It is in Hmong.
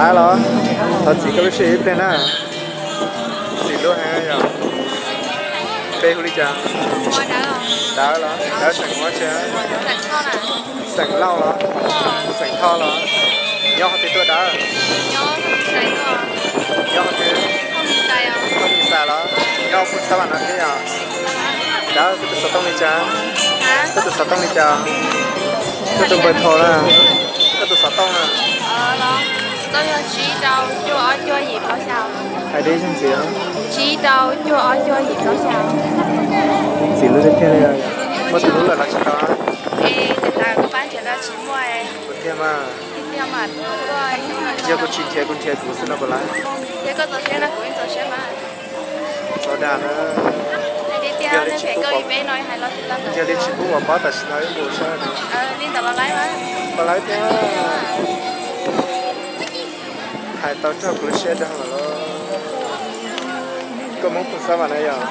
Dawb los? Thov txim koj lub sij hawm ib pliag na. Txim lub heev yom. Peb hu li cas? Dawb los? Dawb xeem Hmoob tsi? Xeem Lauj los? Xeem Thoj los? Nyob qhov twg tuaj Dawb? Nyob qhov twg? Thoj Mis Xais los? Nyob Phooj Xab Vam no thiab yom? Dawb, koj tus xov tooj li cas? Koj tus xov tooj li cas? Koj tus npawb thau na? Koj tus xov tooj na? Hais deb zog ntxiv. Ntxiv lub tiag tiag li, muab tus lub lawm los tsis tau. Tiag mas. Yog kuv tsis nrhiav, kuv nrhiav kuv xwb no puas laib? Txaus dag na. Yog li tsis pub, yog li tsis pub ua pob tam sim no ib ntus sab. Puas laib thiab? Hais tau raug kuv lub siab dag lawm los. Koj Hmoob Phooj Xab Vam na yom?